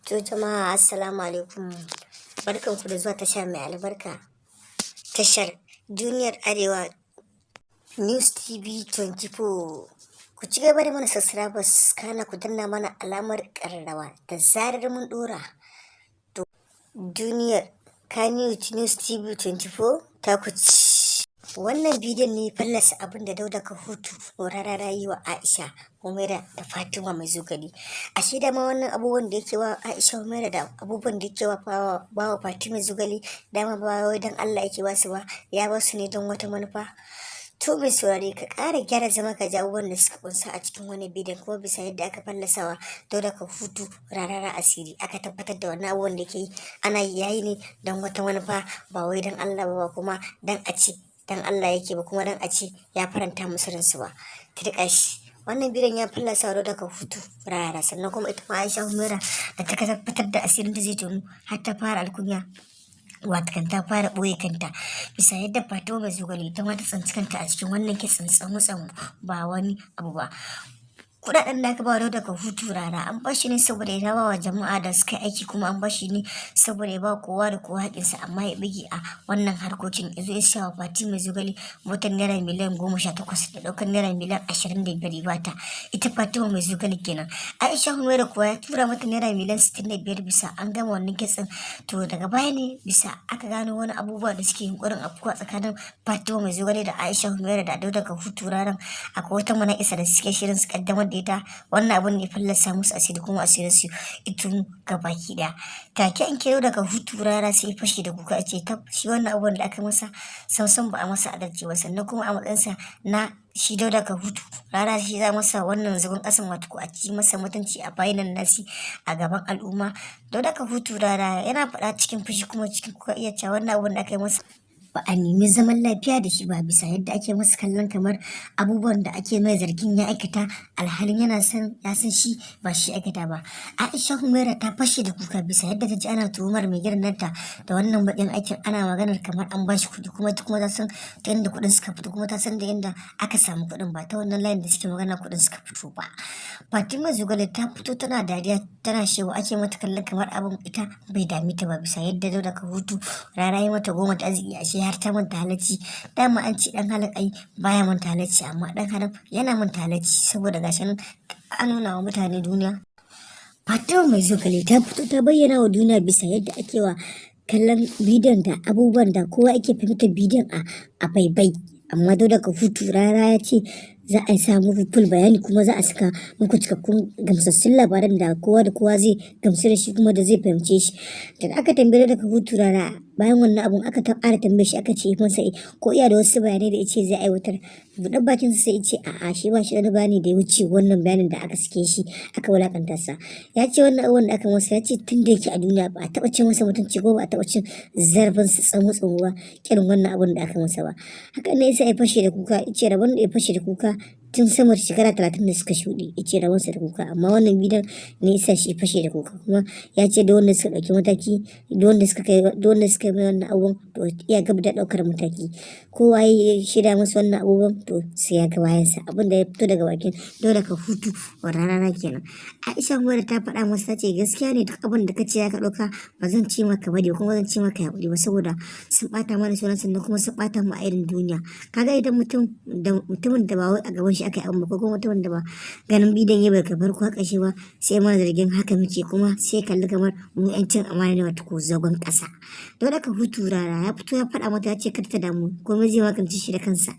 To jama'a, assalamu alaikum. Barkanku da zuwa tasha mai albarka. Tashar Duniyar Arewa News TV 24. Ku ci gaba da mana subscribers, kana ku danna mana alamar ƙararrawa da zarar mun ɗora. To Duniyar Kannywood News TV 24 ta ku ci. Wannan bidiyon ne fallasa abin da Dauda Kahutu Rarara yi wa Aisha Humaira da Fatima Mai Zogale. Ashe da ma wannan abubuwan da yake wa Aisha Humaira da abubuwan da yake wa bawa Fatima Zogale, dama ba wai don Allah yake ba su ba, ya ba su ne don wata manufa. To mai saurare, ka ƙara gyara zama ka ji abubuwan da suka kunsa a cikin wani bidiyon, kuma bisa yadda aka fallasawa Dauda Kahutu Rarara asiri, aka tabbatar da wannan abubuwan da ke yi ana yayi ne don wata manufa, ba wai don Allah ba, kuma don a ce dan Allah yake ba, kuma dan a ce ya faranta musu ransu ba. Tirka shi. Wannan bidiyon ya fallasa wa Dauda Kahutu Rarara, sannan kuma ita ma Aisha Humaira da ta tabbatar da asirin ta zai tonu, har ta fara alkunya, watakan ta fara ɓoye kanta, bisa yadda Fatima Mai Zogale ita ma ta tsinci kanta a cikin wannan kitsin tsamu-tsamu, ba wani abu ba. Kuɗaɗen da aka ba wa Dauda Kahutu Rara, an ba shi ne saboda ya raba wa jama'a da suka aiki, kuma an ba shi ne saboda ya ba kowa da kowa haƙƙinsa, amma ya bige a wannan harkokin, ya zo ya siya wa Fati Mai Zogale motar naira miliyan 18 da ɗaukar naira miliyan 25 ya bata ita Fatima Mai Zogale kenan. Aisha Humaira kuwa ya tura mata naira miliyan 65 bisa an gama wannan kitsin. To daga baya ne bisa aka gano wani abubuwa da suke yunƙurin afkuwa tsakanin Fatima Mai Zogale da Aisha Humaira da Dauda Kahutu Raran, akwai wata mana'isa da suke shirin su kaddamar da ita. Wannan abun ne fallasa musu asiri, kuma asirin su ito gabaki daya. Take an kiro Dauda Kahutu Rara, sai fashi da kuka, ce tab, shi wannan abun da aka masa samsam ba a masa adalci ba. Sannan kuma a matsayinsa na shi Dauda Kahutu Rara, shi za masa wannan zagon kasan, wato ko a ci masa mutunci a bainan nasi a gaban al'umma. Dauda Kahutu Rara yana faɗa cikin fushi kuma cikin kuka, iya cewa wannan abun da aka yi masa ba a nemi zaman lafiya da shi ba, bisa yadda ake masa kallon kamar abubuwan da ake mai zargin ya aikata, alhalin yana san ya san shi ba shi aikata ba. Aisha Humaira ta fashe da kuka bisa yadda ta ji ana tuhumar mai gidan nata da wannan bakin aikin, ana maganar kamar an bashi kuɗi, kuma ita kuma ta san ta yadda kuɗin suka fito, kuma ta san da yadda aka samu kuɗin, ba ta wannan layin da suke magana kuɗin suka fito ba. Fatima Zogale ta fito tana dariya, tana cewa ake mata kallon kamar abin ita bai dami ta ba, bisa yadda Dauda Kahutu Rara yi mata goma ta arziki, ashe har ta manta halacci. Dama an ce dan halak ai baya manta halacci, amma dan haram yana manta halacci, saboda gashi nan an nuna wa mutane duniya. Fatima Mai Zogale ta fito ta bayyana wa duniya bisa yadda ake wa kallon bidiyon da abubuwan da kowa ake fahimtar bidiyon a baibai, amma Dauda Kahutu Rara ya ce za a sa muku full bayani, kuma za a saka muku cikakkun gamsassun labaran da kowa da kowa zai gamsu da shi kuma da zai fahimce shi. Da aka tambaye Dauda Kahutu Rara bayan wannan abun, aka ƙara tambaye shi, aka ce masa ko iya da wasu bayanai da yace zai aiwatar, buɗe bakin sa sai ya ce a'a, shi ba shi da bayani da ya wuce wannan bayanin da aka sake shi aka wulakanta sa. Ya ce wannan abubuwan da aka masa, ya ce tun da yake a duniya ba a taɓa cin masa mutunci ko ba a taɓa cin zarafin sa tsamo tsamo ba irin wannan abun da aka masa ba. Hakan ne yasa ya fashe da kuka, ya ce rabon da ya fashe da kuka tun sama da shekara 30 da suka shuɗe, ya ce rabonsa da kuka, amma wannan bidiyon ne yasa shi fashe da kuka. Kuma ya ce da wanda suka ɗauki mataki, da wanda suka kai, da wanda suka mai wannan abubuwan, to iya gab da ɗaukar mataki. Kowa ya shirya masa wannan abubuwan, to sai ya ga bayansa. Abin da ya fito daga bakin Dauda Kahutu Rarara kenan. Aisha Humaira ta faɗa masa, ta ce gaskiya ne duk abin da ka ce ya ka ɗauka, ba zan ce maka bari kuma zan ce maka yaƙuri ba, saboda sun ɓata mana sunan, sannan kuma sun ɓata mu a irin duniya. Kaga idan mutum da mutumin da ba wai a gaban shi aka yi abin ba, ko kuma mutumin da ba ganin bidiyon ya bai kai farko har ƙarshe ba, sai mana zargin haka muke, kuma sai kalli kamar mu 'yan cin amana ne, wato ko zagon ƙasa. Dauda Kahutu Rara ya fito ya faɗa mata, ya ce kar ta damu, komai zai magance shi da kansa.